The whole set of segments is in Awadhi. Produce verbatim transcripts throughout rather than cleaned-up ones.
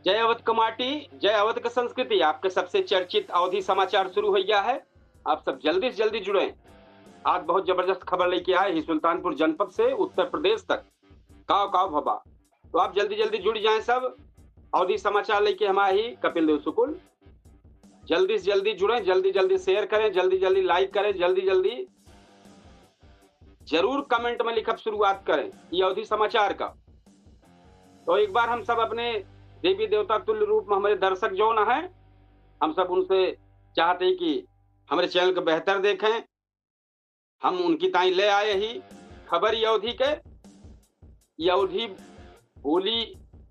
जय अवध क माटी, जय अवध क संस्कृति। आपके सबसे चर्चित अवधी समाचार शुरू होइ गया है। आप सब जल्दी से जल्दी जुड़ें। आज बहुत जबरदस्त खबर लेके आए ही सुल्तानपुर जनपद से उत्तर प्रदेश तक, काव काव भवा। तो आप जल्दी जल्दी जुड़ जाएं सब। अवधी समाचार लेके हम आए ही कपिल देव शुक्ल। जल्दी से जल्दी जुड़ें, जल्दी जल्दी share करें, जल्दी जल्दी like करें, जल्दी जल्दी जरूर comment में लिखब शुरुआत करें ये अवधी समाचार का। तो एक बार हम सब अपने देवी देवता तुल्य रूप में हमरे दर्शक जौन हैं, हम सब उनसे चाहते हैं कि हमरे channel को बेहतर देखें। हम उनकी ताई ले आए ही खबर ये अवधी के, ये अवधी बोली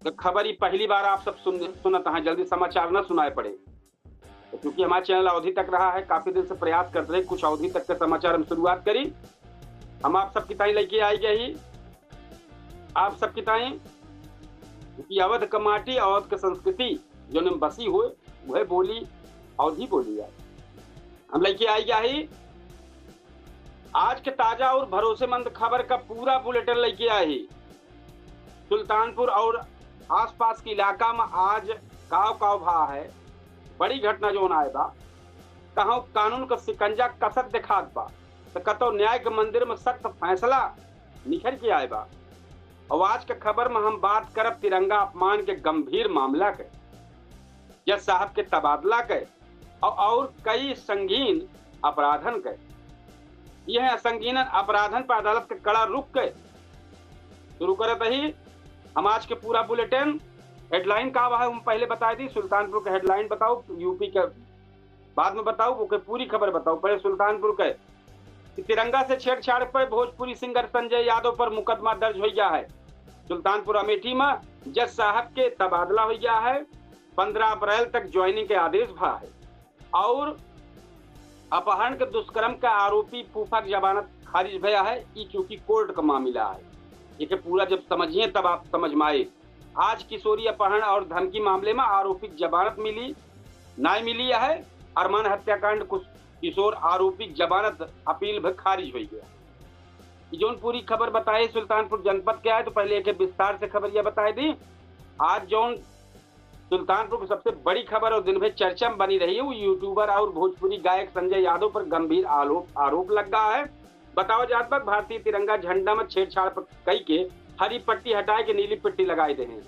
क खबर ही पहली बार आप सब सुन, सुनत हैं, जल्दी समाचार न सुनाए पड़े। तो चूंकि हमारा channel अवधी तक रहा है, काफी दिन से प्रयास करते रहे, कुछ अवधी तक के समाचार हम शुरुआत करी। हम आप सबकी ताई लेके आई गई, आप सबकी ताई कि अवध क माटी, अवध क संस्कृति जौन में बसी होए, वह बोली, अवधी बोली है। हम लेके आई गई आज के ताजा और भरोसेमंद खबर का पूरा bulletin लेके आए ही। सुल्तानपुर और आसपास के इलाका में आज काव काव भा है, बड़ी घटना जौन आए बा। कहूँ कानून का शिकंजा कसत दिखात बा, तो कतौ न्याय के मंदिर में सख्त फैसला निखर के आए बा। और आज के खबर में हम बात करब तिरंगा अपमान के गंभीर मामला के, जज साहब के तबादला के और, और कई संगीन अपराधन के। यह संगीन अपराधन पर अदालत के कड़ा रुख के शुरू करत ही हम आज के पूरा bulletin। Headline का बा है, हम पहले बताए दी। सुल्तानपुर के headline बताओ, यूपी के बाद में बताओ, ओके पूरी खबर बताओ। पहले सुल्तानपुर के कि तिरंगा से छेड़छाड़ पर भोजपुरी singer संजय यादव पर मुकदमा दर्ज हो गया है। सुल्तानपुर अमेठी में जज साहब के तबादला हो गया है, पन्द्रह अप्रैल तक joining के आदेश भा है। और अपहरण के दुष्कर्म का आरोपी फूफा के जमानत खारिज भया है, ई चूंकि कोर्ट का मामला है। एके पूरा जब समझिए तब आप समझ में आए। आज किशोरी अपहरण और धमकी मामले में आरोपी के जमानत मिली, नाय मिली है, अरमान हत्याकांड कुछ किशोर आरोपी के जमानत अपील भी खारिज हो गया। ई जौन पूरी खबर बताए सुल्तानपुर जनपद के आए, तो पहले एक विस्तार से खबर यह बताए दी। आज जौन सुल्तानपुर की सबसे बड़ी खबर और दिन भर चर्चा में बनी रही है, वो YouTuber और भोजपुरी गायक संजय यादव पर गंभीर आरोप, आरोप लग गया है। बताओ जात बा, भारतीय तिरंगा झंडा में छेड़छाड़ पर कई के हरी पट्टी हटाए के नीली पट्टी लगाए दे हैं।